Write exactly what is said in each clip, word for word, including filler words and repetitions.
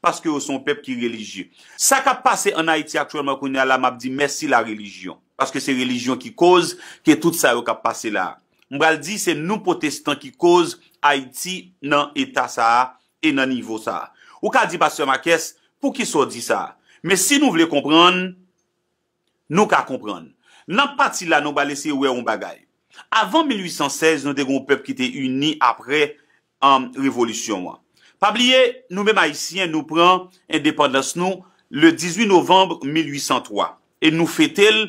paske yo se yon pèp ki relijye. Sa k ap pase ann Ayiti aktyèlman kounye a la, m ap di mèsi larelijyon. Paske se relijyon ki koz ke tout sa yo k ap pase la a. M pral di se nou pwotestan ki koz Ayiti nan eta sa a e nan nivo sa a. Ou ka di, Pastè Marques, poukisa w di sa a? Men si nou vle konprann, nou ka konprann. Nan pati la, nou pral eseye wè yon bagay. Avan mil uit san sèz, nou te gen yon pèp ki te ini apre, um, revolisyon an. Pa bliye, nou menm Ayisyen, nou pran endepandans nou le dizuit novanm mil uit san twa. E nou fete l,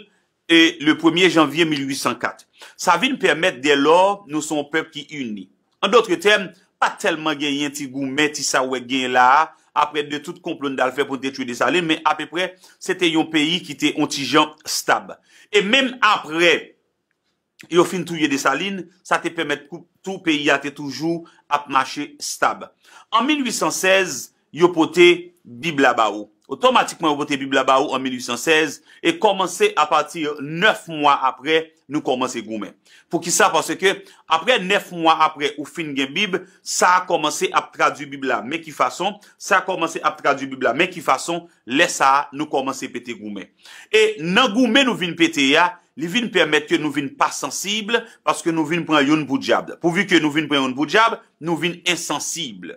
e, le premye janvye mil uit san kat. Sa vin pèmèt, dèlò, nou se yon pèp ki ini. An dòt tèm, pa t tèlman genyen ti goumen, ti sa w wè k genyen la a, apre de tout konplo n t al fè pou n te tchwe Desalin, men apeprè, se te yon peyi ki te yon ti jan stab. E menm apre yo fin touye Desalin, sa te pèmèt kou-, tou peyi a te toujou ap mache stab. An mil uit san sèz, yo pote Bib la ba ou. Otomatikman, yo pote Bib la ba ou an mil uit san sèz, e kòmanse apati nèf mwa apre, nou kòmanse goumen. Poukisa? Paske apre nèf mwa apre ou fin gen Bib, sa a kòmanse ap tradui Bib la. Men ki fason? Sa a kòmanse ap tradui Bib la. Men ki fason? Lè sa a, nou kòmanse pete goumen. E nan goumen nou vin pete a, li vin pèmèt ke nou vin pa sansib, paske nou vin pran youn pou dyab. Pouvi ke nou vin pran youn pou dyab, nou vin ensansib.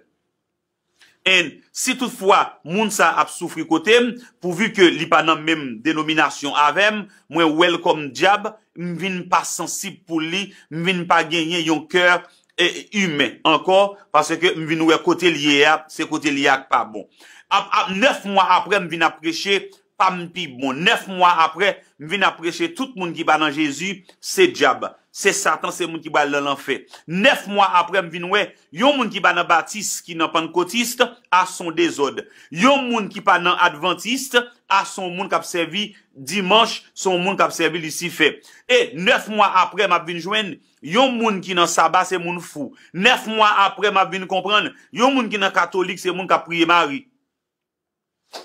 And si toutfwa moun sa ap soufri kote m, pouvi ke li pa nan menm denominasyon avè m, mwen wè l kòm dyab, m vin pa sansib pou li, m vin pa genyen yon kè, e, imen ankò, paske m vin wè kote l ye a, se kote l ye a k pa bon. Ap, ap, nèf mwa apre, m vin ap preche, pa m pi bon. Nèf mwa apre, m vin ap preche tout moun ki pa nan Jezi, se dyab. Se Satan, se moun ki pral nan lanfè. Nèf mwa apre, m vin wè yon moun ki pa nan batis, ki nan pannkotis, a s on dezòd. Yon moun ki pa nan advantis, a s on moun k ap sèvi dimanch, s on moun k ap sèvi Lisifè. E nèf mwa apre, m ap vin jwenn yon moun ki nan saba, se moun fou. Nèf mwa apre, m ap vin konprann yon moun ki nan katolik, se moun k ap priye Mari.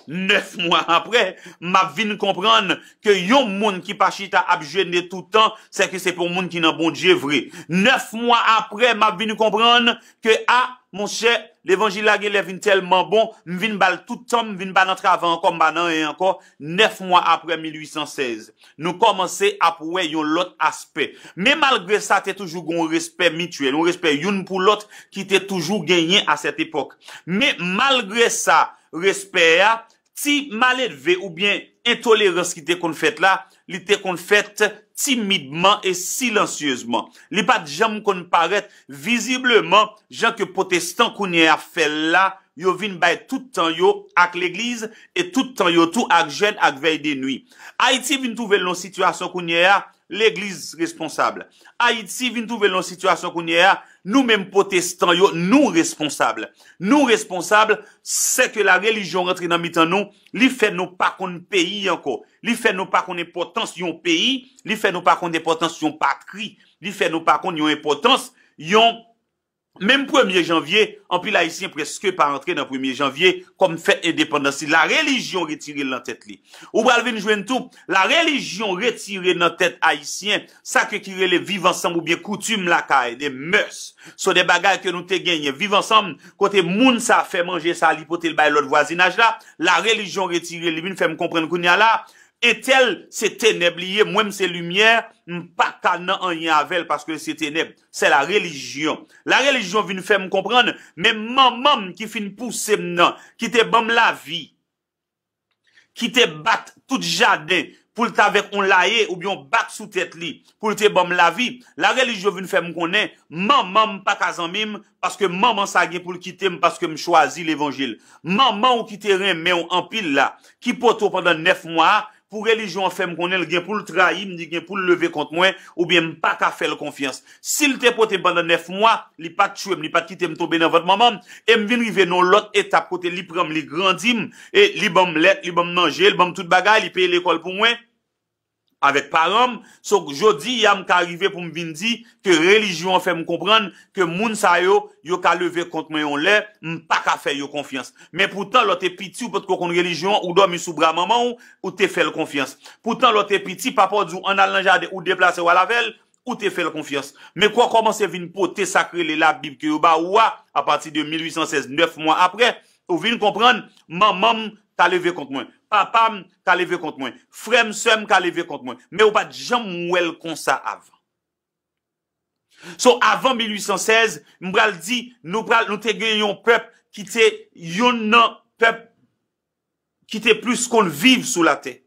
Nèf mwa apre, m ap vin konprann ke yon moun ki pa chita ap jene tout tan, se ke se pou yon moun ki nan Bondye vre. Nèf mwa apre, m ap vin konprann ke, a, monchè, levanjil la genlè vin tèlman bon, m vin ba l tout tan m, m vin pa nan travay ankò, m pa nan anyen ankò. Nèf mwa apre mil uit san sèz, nou kòmanse ap wè yon lòt aspè. Men malgre sa, te toujou gen yon respè mityèl, yon respè youn pou lòt ki te toujou genyen a sèt epòk. Men malgre sa, respè a, ti maledve oubyen entolerans ki te konn fèt la, li te konn fèt timidman e silansyezman. Li pa t janm konn parèt vizibleman, jan ke pwotestan kounye a ap fè l la, yo vin bay tout tan yo ak legliz e tout tan yo tou ak jèn ak vèy de nwi. Ayiti vin twouve l nan yon sitiyasyon kounye a, legliz responsab. Ayiti vin twouve l nan yon sitiyasyon kounye a, nou menm pwotestan yo, nou responsab. Nou responsab, se ke la relijyon rantre nan mitan nou, li fè nou pa konn peyi ankò. Li fè nou pa konn enpòtans yon peyi, li fè nou pa konn enpòtans yon patri, li fè nou pa konn yon enpòtans yon Menm premye janvye, anpil Ayisyen prèske pa antre nan premye janvye kòm fèt endepandans li. La relijyon retire l nan tèt li. Ou pral vin jwenn tou, la relijyon retire nan tèt Ayisyen sa ke ki rele viv ansanm oubyen koutim lakay, de mœurs. Se de bagay ke nou te genyen. Viv ansanm, kote moun sa fè manje sa, li pote l bay lòt vwazinaj la, la relijyon retire l, li vin fè m konprann kounye a la, entèl se tenèb li ye, mwen m se limyè, m pa ka nan anyen avè l paske l se tenèb. Se la relijyon. La relijyon vin fè m konprann, men manman m ki fin pouse m nan, ki te ban m lavi, ki te bat tout jaden pou l t avèk yon laye oubyen yon bak sou tèt li pou l te ban m lavi, la relijyon vin fè m konnen manman m pa ka zanmi m paske manman sa gen pou l kite m paske m chwazi levanjil. Manman w ki te renmen w anpil la, ki pote w pandan nèf mwa a, pou relijyon an fè m konnen l gen pou l trayi m, li gen pou l leve kont mwen, oubyen m pa ka fè l konfyans. Si l te pote m pandan nèf mwa, li pa t tchwe m, li pa t kite m tonbe nan vant manman m, e m vin rive nan yon lòt etap kote li pran m, li grandi m, e li ban m lèt, li ban m manje, li ban m tout bagay, li peye lekòl pou mwen, avèk paran m. So, jodi a m ka rive pou m vin di ke relijyon an fè m konprann ke moun sa yo, yo ka leve kont mwen yon lè, m pa ka fè yo konfyans. Men poutan, lè w te piti, ou potko konn relijyon an, ou dòmi sou bra manman w, ou te fè l konfyans. Poutan, lè w te piti, papa w di w ann al nan jaden, ou deplase w al avè l, ou te fè l konfyans. Men kan w kòmanse vin pote sa k rele Labib ke yo ba ou a, apati de mil uit san sèz, nèf mwa apre, Ou vin konprann, manman m ka leve kont mwen, papa m ka leve kont mwen, frè m, sè m ka leve kont mwen. Men ou pa t janm wè l konsa avan. So, avan mil uit san sèz, m pral di, nou pral, nou te gen yon pèp ki te youn nan pèp ki te plis konn viv sou latè.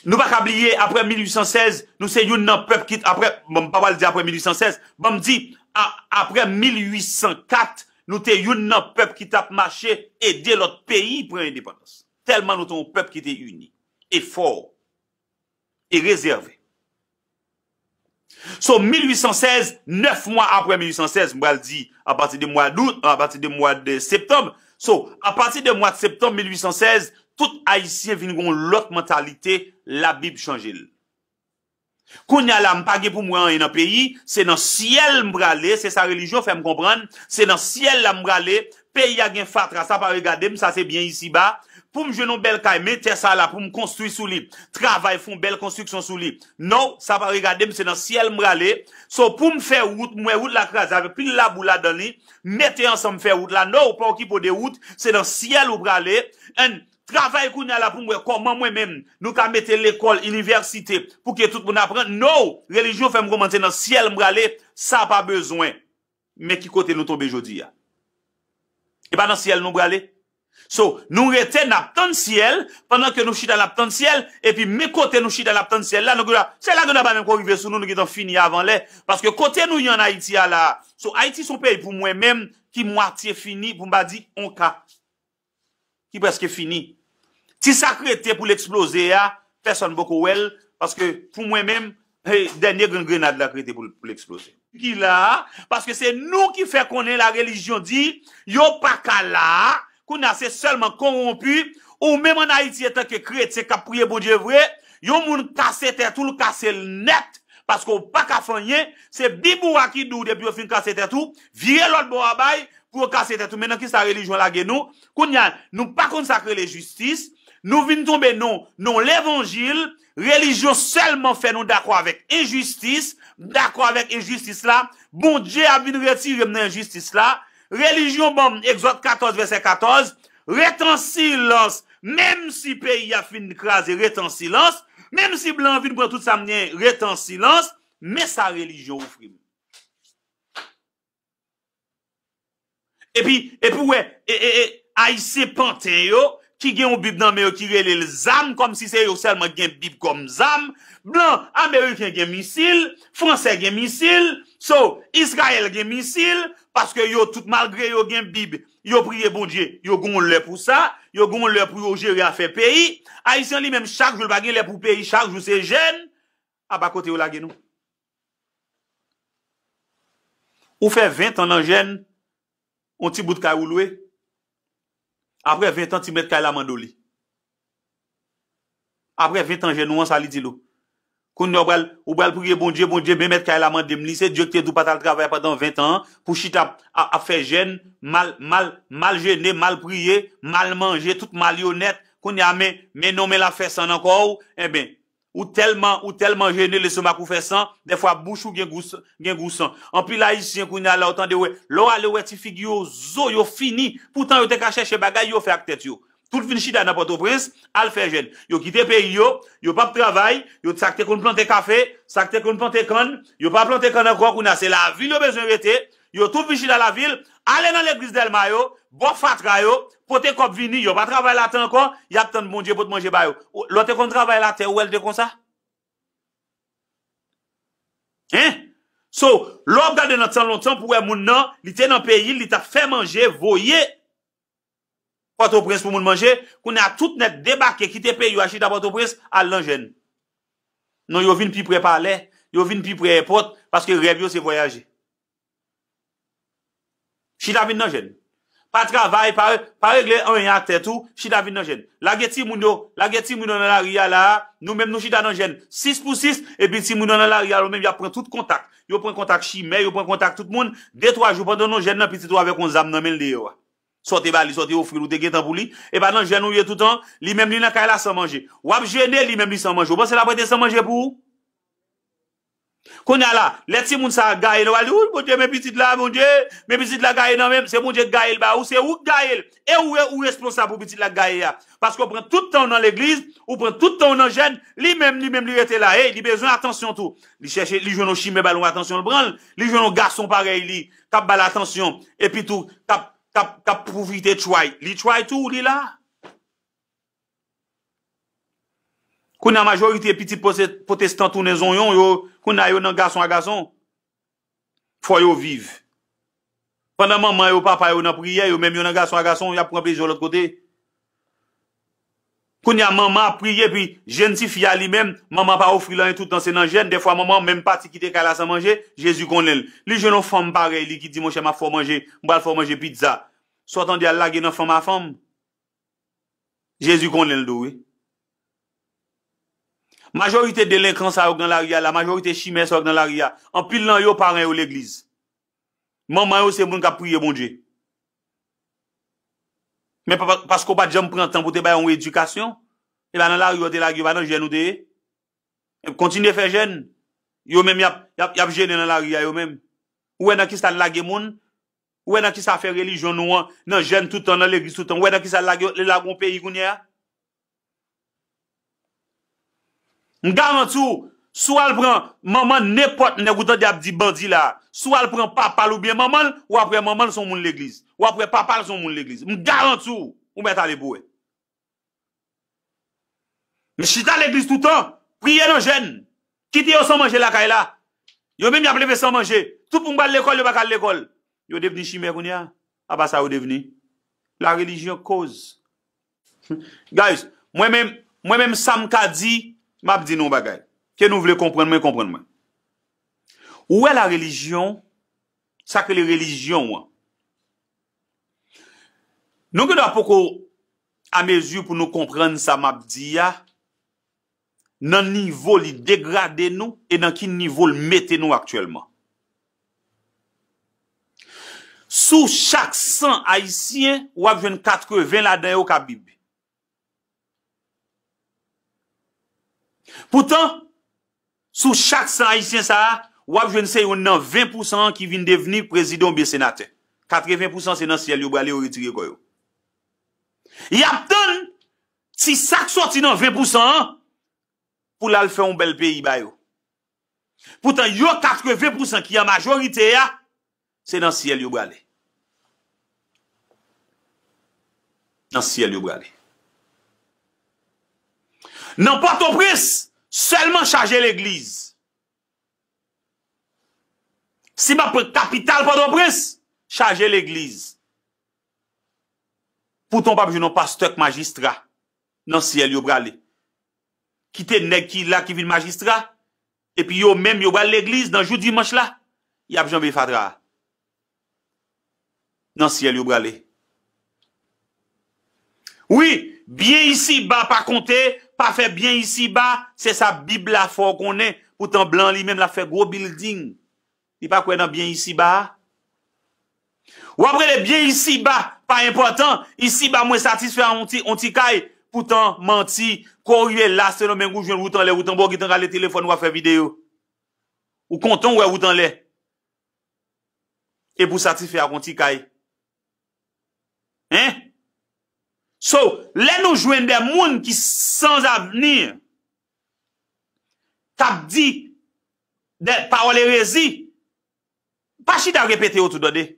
Nou pa ka bliye, apre mil uit san sèz, nou se youn nan pèp ki, apre, bon, m pa pral di apre mil uit san sèz, ban m di, a, apre mil uit san kat, nou te youn nan pèp ki t ap mache ede lòt peyi pran endepandans. Tèlman nou te yon pèp ki te ini e fò e rezève. So, mil uit san sèz, nèf mwa apre mil uit san sèz, m pral di, apati de mwa dout, apati de mwa de septanm. So, apati de mwa de septanm mil uit san sèz, tout Ayisyen vin gen yon lòt mantalite, Labib chanje l. Kounye a la, m pa gen pou mwen anyen nan peyi, se nan syèl m prale, se sa relijyon fè m konprann, se nan syèl la m prale, peyi a gen fatra, sa pa regade m, sa se byen isiba, pou m jwenn yon bèl kay, men tè sa la pou m konstwi sou li, travay, fè yon bèl konstriksyon sou li. No, sa pa regade m, se nan syèl m prale. So, pou m fè wout, m wè wout la kraze avèk pil labou ladan li, mete ansanm fè wout la. No, ou pa okipe w de wout, se nan syèl ou prale. And travay kounye a la pou m wè kòman mwen menm, nou ka mete lekòl, inivèsite, pou ke tout moun aprann. No, relijyon fè m konprann se nan syèl m prale, sa pa bezwen. Men ki kote nou tonbe jodi a? E pa nan syèl nou prale? So, nou rete, n ap tann syèl, pandan ke nou chita, n ap tann syèl, epi men kote nou chita, n ap tann syèl la, nou gentan, syèl la gentan pa menm ko rive sou nou, nou gentan fini avan lè. Paske kote nou ye ann Ayiti a la, so, Ayiti se yon peyi pou mwen menm, ki mwatye fini, pou m pa di on ka, ki prèske fini. Ti sa k rete pou l eksploze a, pèsonn poko wè l, paske pou mwen menm, hey, dènye grenn grenad la k rete pou l, pou l eksploze. Ki la a, paske se nou ki fè konnen la relijyon di, yo pa ka la a, kounye a se sèlman kowonpi, ou menm ann Ayiti antanke kretyen k ap priye Bondye vre, yon moun kase tèt ou, l kase l nèt, paske w pa ka fè anyen, se Bib ou a ki di w depi yo fin kase tèt ou, vire lòt bò a bay, pou yo kase tèt ou. Men nan kisa relijyon lage nou? Kounye a, nou pa konn sa k rele jistis. Nou vin tonbe nan, nan levanjil. Relijyon sèlman fè nou dakò avèk enjistis. M dakò avèk enjistis la. Bondye ap vin retire m nan enjistis la. Relijyon ban m Egzòd katòz, vèsè katòz. Ret an silans. Menm si peyi a fin kraze, ret an silans. Menm si blan an vin pran tout sa m gen, ret an silans. Men sa relijyon ofri m. Epi, epi w wè, e, e, e, Ayisyen panten yo, ki gen yon Bib nan men yo ki rele l zam, kòmsi se yo sèlman ki gen Bib kòm zam. Blan, Ameriken gen misil, Fransè gen misil, so, Izrayèl gen misil, paske yo tout, malgre yo gen Bib, yo priye Bondye, yo gen yon lè pou sa, yo gen yon lè pou yo jere afè peyi. Ayisyen li menm, chak jou, l pa gen lè pou peyi, chak jou se jèn. Apa kote yo lage nou? Ou fè ven tan nan jèn, yon ti bout kay ou lwe. Apre ven tan, ti mèt kay la mande w li. Apre ven tan jèn ou an, sa li di l ou? Kounye a ou pral, ou pral priye Bondye, Bondye, men mèt kay la mande m li. Se Dye ki te di w pa t al travay pandan ven tan an, pou chita ap, ap, ap fè jèn, mal, mal, mal jene, mal priye, mal manje, tout malyonèt. Kounye a, men, men non, men l ap fè san nan kò w. Enben, ou tèlman, ou tèlman jene, lestomak ou fè san, dèfwa bouch ou gen gou s-, gen gou san. Anpil Ayisyen kounye a la, ou tande, wè, lè w ale wè ti figi yo zo, yo fini. Poutan yo te ka chèche bagay yo fè ak tèt yo. Tout vin chita nan Pòtoprens, al fè jèn. Yo kite peyi yo, yo p ap travay, yo sa k te konn plante kafe, sa k te konn plante kann, yo pa plante kann ankò, kounye a se lavil yo bezwen rete, yo tout vin chita lavil, ale nan legliz Dèlma yo, bò fatra yo, pote kòb vini, yo pa travay latè ankò, y ap tann Bondye pot manje ba yo. Lè w te konn travay latè, ou wè l te konsa? Hein? So, lè w ap gade nan tan lontan pou wè moun nan, li te nan peyi l, li t ap fè manje, voye Pòtoprens pou moun manje, kounye a tout nèg debake, kite peyi yo, al chita Pòtoprens, al nan jèn. Non, yo vin pi pre palè, yo vin pi pre èpòt, paske rèv yo se vwayaje. Chita vin nan jèn. Pa travay, pa, pa regle anyen ak tèt ou, chita vin nan jèn. Lage timoun yo, lage timoun yo nan lari a la a, nou menm nou chita nan jèn. Sis pou sis, epi timoun yo nan lari a, yo menm y ap pran tout kontak. Yo pran kontak chimè, yo pran kontak tout moun. De twa jou pandan nou jèn nan, pitit ou avèk yon zam nan men l deyò a. Sa w te ba li, sa w te ofri l, ou te gentan pou li. E pa nan jèn ou ye toutan, li menm li nan kay la san manje. W ap jene, li menm li san manje. Ou panse l ap rete san manje pou ou? Kounye a la, lè timoun sa a gaye, nou pral di, "Wi, Bondye, men pitit la, Bondye, men pitit la gaye nan men m." Se Bondye k gaye l ba ou, se ou k gaye l. E ou, ou responsab pou pitit la k gaye a. Paske w pran tout tan w nan legliz, ou pran tout tan w nan jèn, li menm, li menm, li rete la. Ey, li bezwen atansyon tou. Li chèche, li jwenn yon chimè ba l yon atansyon, l pran l. Li jwenn yon gason parèy li, k ap ba l atansyon, epi tou, k ap, k ap, k ap pwofite try. Li try tou, li la. Kounye a majorite pitit pwote-, pwotestan tounen zonyon, yo, kounye a yo nan gason a gason. Fò yo viv. Pandan manman yo, papa yo nan priyè, yo menm yo nan gason a gason, y ap pran plezi yo lòt kote. Kounye a manman ap priye, epi jèn tifi a li menm, manman pa ofri l anyen, tout tan se nan jèn. Dèfwa manman menm pati kite kay la san manje, Jezi konnen l. Li jwenn yon fanm parèy li ki di, "Monchè, m ap fè w manje, m pral fè w manje pizza." Sa w tande a, l lage nan fanm a fanm. Jezi konnen l tou, wi. Majorite delenkan sa yo k nan lari a la, majorite chimè sa yo k nan lari a, anpil nan yo paran yo legliz. Manman yo se moun k ap priye Bondye. Men pa, pa, paske w pa t janm pran tan pou te ba yo yon edikasyon, e pa nan lari yo te lage yo, pa nan jèn ou te ye. Kontinye fè jèn. Yo menm y ap, y ap, y ap jennen nan lari a yo menm. Ou wè nan kisa l lage moun? Ou wè nan kisa fè relijyon nou an, nan jèn tout tan, nan legliz tout tan? Ou wè nan kisa l lage, l lage yon peyi kounye a? M garanti w, si w al pran manman nenpòt nèg ou tande ap di bandi la, si w al pran papa l oubyen manman l, w ap wè manman l se yon moun legliz. W ap wè papa l se yon moun legliz. M garanti w, ou mèt ale pou w wè. Men chita legliz toutan, priye nan jèn. Kite yo san manje lakay la. Yo menm y ap leve san manje. Tout moun pral lekòl, yo pa ka al lekòl. Yo devni chimè kounye a. Apa sa yo devni? La religion cause. Guys, mwen menm, mwen menm sa m ka di, m ap di nou yon bagay. Ke nou vle konprann mwen, konprann mwen. Ou wè la religion, sa k rele relijyon an. Nou gendwa poko a mezi pou nou konprann sa m ap di a, nan nivo li degrade nou e nan ki nivo l mete nou aktyèlman. Sou chak san Ayisyen, w ap jwenn katreven ladan yo k ap Bib. Poutan, sou chak san Ayisyen sa a, w ap jwenn se youn nan ven pousan an ki vin devni prezidan oubyen senatè. Katreven pousan se nan syèl yo prale, yo retire kò yo. Y ap tann ti sa k soti nan ven pousan an pou l al fè yon bèl peyi ba yo. Poutan, yo katreven pousan ki an majorite a, se nan syèl yo prale. Nan syèl yo prale. Nan Pòtoprens, sèlman chaje legliz. Si m ap pran kapital Pòtoprens, chaje legliz. Poutan, w p ap jwenn yon pastè k majistra. Nan syèl yo prale. Kite nèg ki la ki vin majistra, epi yo menm yo pral legliz nan jou dimanch la, y ap janbe fatra a. Nan syèl yo prale. Wi, byen isiba pa konte, pa fè byen isiba, se sa Bib la fè w konnen. Poutan blan li menm l ap fè gwo bilding. Li pa kwè nan byen isiba a. W ap rele byen isiba pa enpòtan, isiba mwen satisfè a yon ti, yon ti kay. Poutan, manti, kou w rive la, Sendomeng ou jwenn wout anlè, wout anba, w gentan rale telefòn, w ap fè videyo. Ou kontan w wè wout anlè. Epi w satisfè ak yon ti kay. Hein? So, lè nou jwenn de moun ki san avni, k ap di de pawòl erezi, pa chita repete yo tou, tande.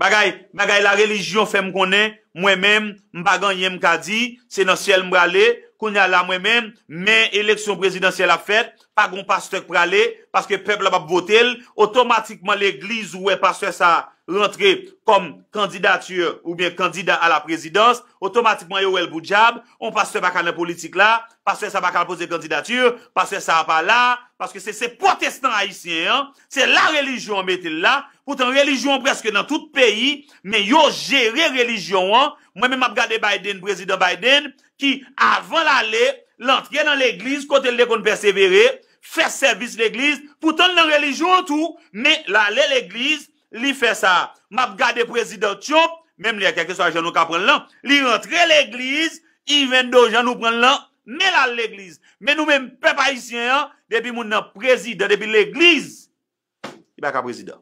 Bagay, bagay la relijyon fè m konnen, mwen menm, m pa gen anyen m ka di, se nan syèl m prale, kounye a la mwen menm, men eleksyon prezidansyèl ap fèt, pa gen yon pastè k prale, paske pèp la p ap vote l, otomatikman legliz ou wè pastè sa rantre kòm kandidati oubyen kandida a la prezidans, otomatikman yo wè l pou dyab, yon pastè pa ka nan politik la, pastè sa pa ka poze kandidati, pastè sa pa la, paske se, se pwotestan ayisyen an, se la relijyon an mete l la, poutan relijyon an prèske nan tout peyi, men yo jere relijyon an, mwen menm m ap gade Biden, prezidan Biden, ki avan l ale, l antre nan legliz kote l te konn pèsevere, fè sèvis legliz, poutan l nan relijyon an tou, men l ale legliz, li fè sa. M ap gade prezidan Trump, menm lè kèlkeswa jan nou ka pran l lan, li rantre legliz, even though jan nou pran l lan, men l al legliz. Men nou menm pèp ayisyen an, depi moun nan prezidan, depi legliz, li pa ka prezidan.